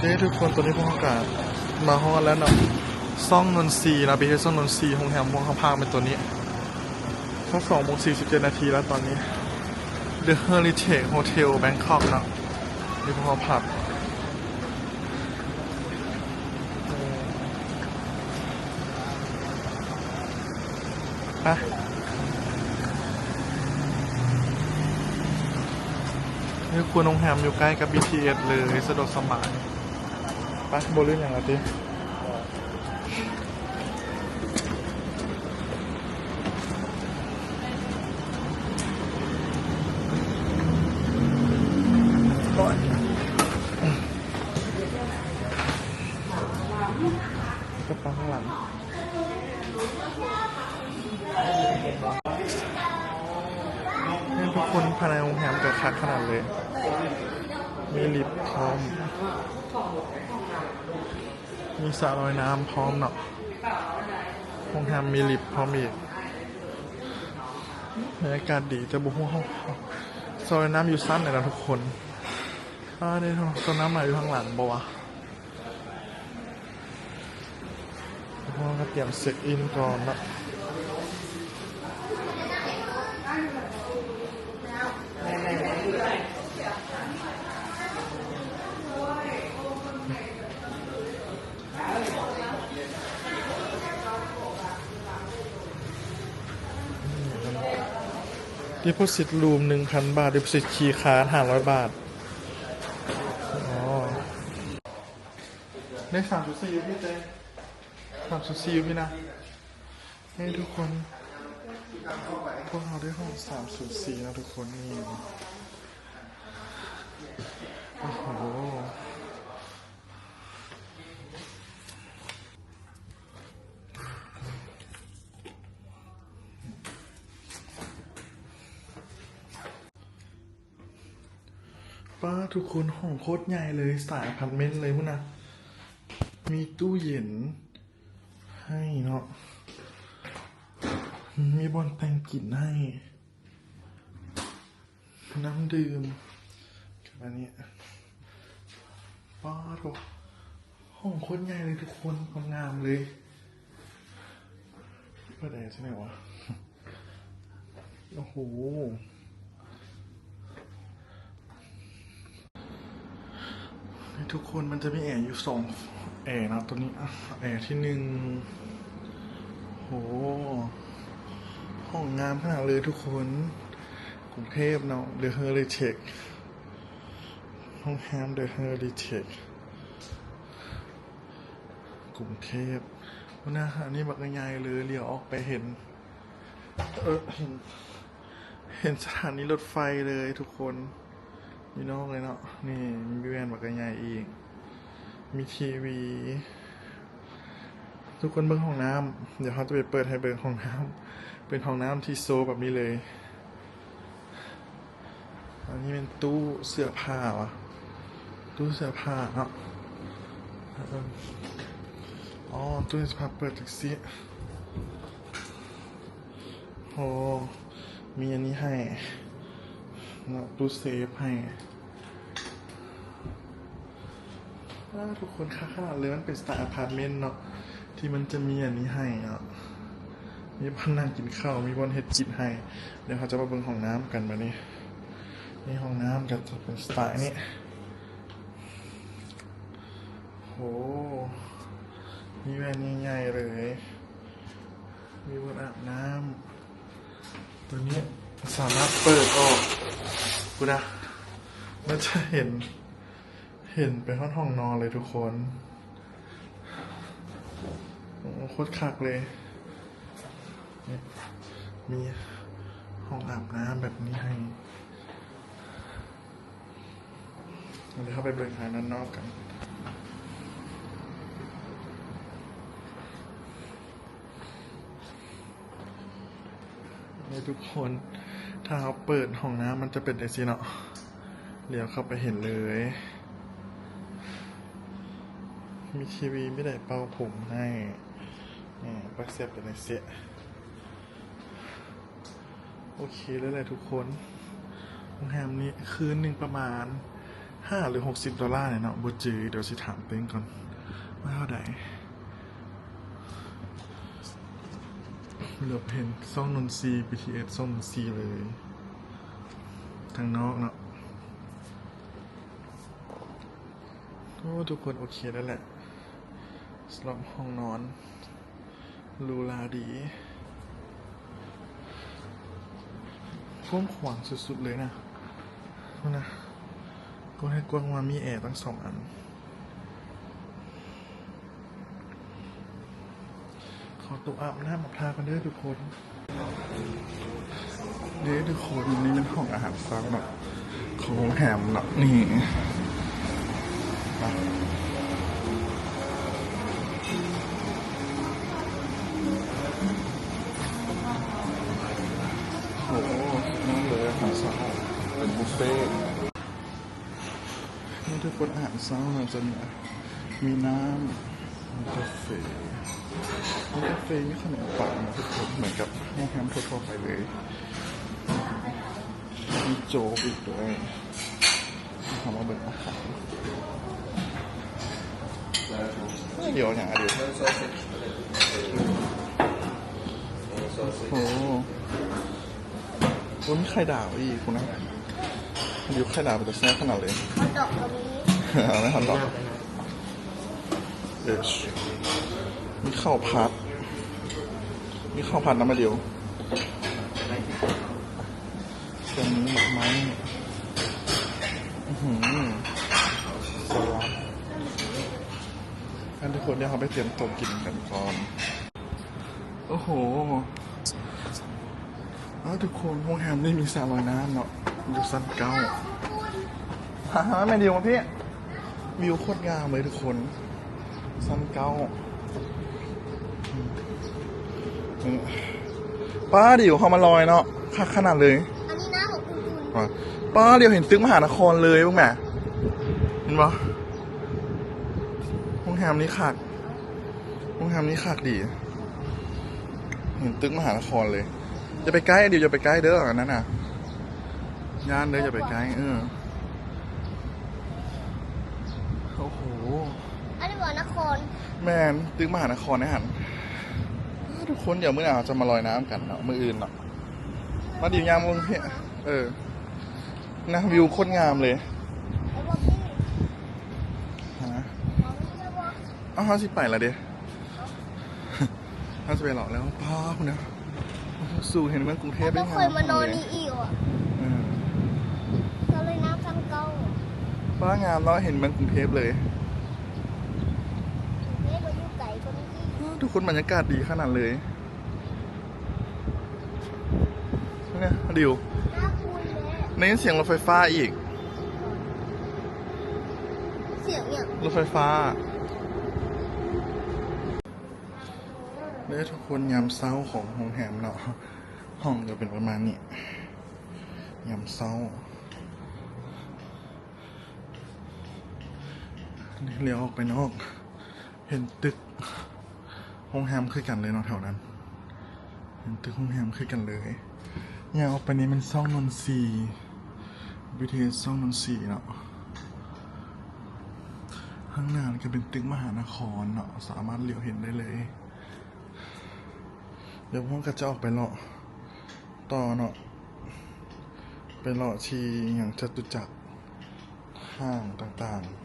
ເດ້ທຸກຄົນ ຕອນນີ້ພວກເຮົາກະມາຮອດແລ້ວເນາະ ຊ່ອງນົນຊີເນາະ ໄປເຮັດຊ່ອງນົນຊີ ໂຮງແຮມພວກເຮົາພັກແມ່ນໂຕນີ້ ເຮົາສອງໂມງສີ່ສິບເຈັດນາທີແລ້ວຕອນນີ້ The Heritage Hotel Bangkok ເນາະ ນີ້ພວກເຮົາພັກ ໄປ ນີ້ຄືໂຮງແຮມຢູ່ໃກ້ກັບ ບີທີເອສ ເລີຍ ສະດວກສະບາຍ ໄປ ບໍ່ລືມຫຍັງລະຕິ. ກະເປົາຂ້າງຫຼັງ ເຫັນທຸກຄົນພາຍໃນໂຮງແຮມກະຄັກຂະໜາດເລີຍ ມີລິບພ້ອມ ມີສະລອຍນ້ຳພ້ອມເນາະ ໂຮງແຮມມີລິບພ້ອມອີກ ບັນຍາກາດດີ ແຕ່ບໍ່ຮູ້ເຮົາ ສະລອຍນ້ຳຢູ່ຊັ້ນໃດນະທຸກຄົນ ອາ ເດ້ ສະລອຍນ້ຳມາຢູ່ທາງຫຼັງບໍ່ວະ ເຮົາກະຕຽມເຊັກອິນກ່ອນເນາະ. ດີໂພຊິດຣູມໜຶ່ງພັນບາດ ດີໂພຊິດຄີຄາດຫ້າຮ້ອຍບາດ ອໍ ໄດ້ສາມຈຸດສີ່ຢູ່ພີ້ເຕ້ ສາມຈຸດສີ່ຢູ່ພີ້ນະ. ເຮີ້ຍທຸກຄົນ ພວກເຮົາໄດ້ຫ້ອງສາມສູນສີ່ເນາະທຸກຄົນ ນີ້ ໂອ້ໂຫ ປ້າ ທຸກຄົນ ຫ້ອງໂຄດໃຫຍ່ເລີຍ ສະໄຕລ໌ອາພາດເມັນເລີຍພຸ້ນນະ ມີຕູ້ເຢັນໃຫ້ເນາະ ມີບ່ອນແຕ່ງກິນໃຫ້ ນ້ຳດື່ມ ອັນນີ້ ປ້າໂທ້ ຫ້ອງໂຄດໃຫຍ່ເລີຍທຸກຄົນ ງາມເລີຍ ເປີດແອຈັ່ງໃດວະ ໂອ້ໂຫ ທຸກຄົນ ມັນຈະມີແອຢູ່ສອງແອເນາະ ໂຕນີ້ ອາ ແອທີໜຶ່ງ ໂຫ ຫ້ອງງາມຂະໜາດເລີຍທຸກຄົນ ກຸງເທບເນາະ The Heritage ໂຮງແຮມ The Heritage ກຸງເທບ ພຸ້ນນະ ອັນນີ້ບັກໃຫຍ່ເລີຍ ຫຼຽວອອກໄປເຫັນ ເອີ ເຫັນ ເຫັນສະຖານີລົດໄຟເລີຍທຸກຄົນ ຢູ່ນອກເລີຍເນາະ ນີ້ມີແວ່ນບັກໃຫຍ່ອີກ ມີທີວີ ທຸກຄົນເບິ່ງຫ້ອງນ້ຳ ດຽວເຮົາຈະໄປເປີດໃຫ້ເບິ່ງຫ້ອງນ້ຳ ເປັນຫ້ອງນ້ຳທີ່ໂຊແບບນີ້ເລີຍ. ອັນນີ້ແມ່ນຕູ້ເສື້ອຜ້າຫວາ ຕູ້ເສື້ອຜ້າເນາະ ເອີ ອໍ ຕູ້ເສື້ອຜ້າເປີດຈັ່ງຊີ້ ໂອ້ ມີອັນນີ້ໃຫ້ເນາະ ຕູ້ເຊຟໃຫ້. ວ້າ ທຸກຄົນ ຄັກຂະໜາດເລີຍ ມັນເປັນສະໄຕລ໌ອາພາດເມັນເນາະ ທີ່ມັນຈະມີອັນນີ້ໃຫ້ເນາະ ມີບ່ອນນັ່ງກິນເຂົ້າ ມີບ່ອນເຮັດກິນໃຫ້. ດຽວເຮົາຈະມາເບິ່ງຫ້ອງນ້ຳກັນບາດນີ້ ໃນຫ້ອງນ້ຳກະຈະເປັນສະໄຕລ໌ນີ້ ໂຫ ມີແວ່ນໃຫຍ່ໆເລີຍ ມີບ່ອນອາບນ້ຳ ໂຕນີ້ສາມາດເປີດອອກ ພຸ້ນນະ ມັນຈະເຫັນ ເຫັນໄປຮອດຫ້ອງນອນເລີຍທຸກຄົນ ໂອ້ ໂຄດຄັກເລີຍ ນີ້ ມີຫ້ອງອາບນ້ຳແບບນີ້ໃຫ້ ດຽວເຮົາໄປເບິ່ງທາງດ້ານນອກກັນ. ນີ້ທຸກຄົນ ຖ້າເຮົາເປີດຫ້ອງນ້ຳມັນຈະເປັນຈັ່ງຊີ້ເນາະ ຫຼຽວເຂົ້າໄປເຫັນເລີຍ ມີທີວີ ມີໄດເປົ່າຜົມໃຫ້ ນີ້ ປາກສຽບເປັນຈັ່ງຊີ້. ໂອເຄເລີຍແຫຼະທຸກຄົນ ໂຮງແຮມນີ້ຄືນໜຶ່ງປະມານ ຫ້າ ຫຼື ຫົກສິບ ໂດລານີ້ເນາະ ບໍ່ຈື່. ດຽວຊິຖາມເບິ່ງກ່ອນວ່າເທົ່າໃດ. ເຫຼືອເຫັນຊ່ອງນົນຊີ ບີທີເອສ ຊ່ອງນົນຊີເລີຍ ທາງນອກເນາະ. ໂອ້ ທຸກຄົນໂອເຄແລ້ວແຫຼະ ສຳລັບຫ້ອງນອນ ຫຼູຫຼາດີ ກວ້າງຂວາງສຸດໆເລີຍນະ. ພຸ້ນນະ ກວ້າງແທ້ກວ້າງວ່າ ມີແອຕັ້ງສອງອັນ. ຂໍຕົວອາບນ້ຳອາບທ່າກ່ອນເດີທຸກຄົນ. ເດ້ທຸກຄົນ ນີ້ແມ່ນຫ້ອງອາຫານເຊົ້າເນາະ ຂອງໂຮງແຮມເນາະ ນີ້. ໂອ້ ນັ້ນເລີຍ ອາຫານເຊົ້າເປັນບຸບເຟ. ນີ້ທຸກຄົນ ອາຫານເຊົ້າເນາະ ຈະມີ ມີນ້ຳ ມີກາເຟ ມີກາເຟ ມີເຂົ້າໜຽວປານະທຸກຄົນ ເໝືອນກັບໂຮງແຮມທົ່ວໆໄປເລີຍ. ມີໂຈກອີກດ້ວຍ. ເຮົາມາເບິ່ງອາຫານ ດຽວຫຍັງ ດຽວ ໂອ້ ໂອ້ ມີໄຂ່ດາວອີກພຸ້ນນະ. ດຽວໄຂ່ດາວເປັນຕາແຊບຂະໜາດເລີຍ. ຮອດດອກກໍມີ ເອົາໄວ້ຮອດດອກ. ເອີ ມີເຂົ້າຜັດ ມີເຂົ້າຜັດນຳມາດຽວ. ແກງໝາກໄມ້ ອືຫື ສະຫຼັດ. ອັນ ທຸກຄົນ ດຽວເຮົາໄປຕຽມໂຕະກິນກັນກ່ອນ. ໂອ້ໂຫ ອ້າ ທຸກຄົນ ໂຮງແຮມນີ້ມີສະລອຍນ້ຳເນາະ ຢູ່ຊັ້ນເກົ້າ. ຫາ ຫາແມ່ດິວມາພີ້ ວິວໂຄດງາມເລີຍທຸກຄົນ ຊັ້ນເກົ້າ. ອືມ ປ້າ ດິວເຂົ້າມາລອຍເນາະ ຄັກຂະໜາດເລີຍ. ອັນນີ້ນ້ຳອຸ່ນໆ ປ້າ ດຽວເຫັນຕຶກມະຫານະຄອນເລີຍ ເບິ່ງແມ ເຫັນບໍ່? ໂຮງແຮມນີ້ຄັກ ໂຮງແຮມນີ້ຄັກດີ ເຫັນຕຶກມະຫານະຄອນເລີຍ. ຢ່າໄປໃກ້ ດິວ ຢ່າໄປໃກ້ເດີ ອັນນັ້ນນະ ຢ້ານເດີ ຢ່າໄປໃກ້. ເອີ ໂອ້ໂຫ ອັນນີ້ບໍ່ນະຄອນ? ແມ່ນ ຕຶກມະຫານະຄອນໃນຫັ້ນ. ທຸກຄົນ ດຽວມື້ໜ້າເຮົາຈະມາລອຍນ້ຳກັນເນາະ ມື້ອື່ນເນາະ. ມາດິວ ຍ່າງເບິ່ງພີ້ ເອີ ນະ ວິວໂຄດງາມເລີຍ. ຫາ ເອົ້າ ເຮົາຊິໄປລະເດ. ເຮົາຈະໄປເລາະແລ້ວ. ປ້າ ພຸ້ນນະ ສູງ ເຫັນເມືອງກຸງເທບເລີຍ. ເຮົາບໍ່ເຄີຍມານອນນີ້ອີກຫວາ? ເອີ ກໍເລີຍນຳທາງເກົ່າ. ປ້າ ງາມເນາະ ເຫັນເມືອງກຸງເທບເລີຍ. ກຸງເທບບໍ່ຢູ່ໄກກວ່ານີ້ອີກ. ທຸກຄົນ ບັນຍາກາດດີຂະໜາດເລີຍ. ນີ້ ດິວ ໄດ້ຍິນສຽງລົດໄຟຟ້າອີກ. ສຽງຫຍັງ? ລົດໄຟຟ້າ. ເດີທຸກຄົນ ຍາມເຊົ້າຂອງໂຮງແຮມເນາະ ຫ້ອງກໍເປັນປະມານນີ້ ຍາມເຊົ້າ. ນີ້ ຫຼຽວອອກໄປນອກ ເຫັນຕຶກໂຮງແຮມຄືກັນເລີຍເນາະ ແຖວນັ້ນ ເຫັນຕຶກໂຮງແຮມຄືກັນເລີຍ. ຍ່າງອອກໄປນີ້ແມ່ນຊ່ອງນົນຊີ ບີທີເອສ ຊ່ອງນົນຊີເນາະ. ຂ້າງໜ້ານີ້ກໍເປັນຕຶກມະຫານະຄອນເນາະ ສາມາດຫຼຽວເຫັນໄດ້ເລີຍ. ດຽວພວກເຮົາກໍຈະອອກໄປເລາະຕໍ່ເນາະ ໄປເລາະທີ່ຫຍັງ ຈະຕຸຈັກ ຫ້າງຕ່າງໆ.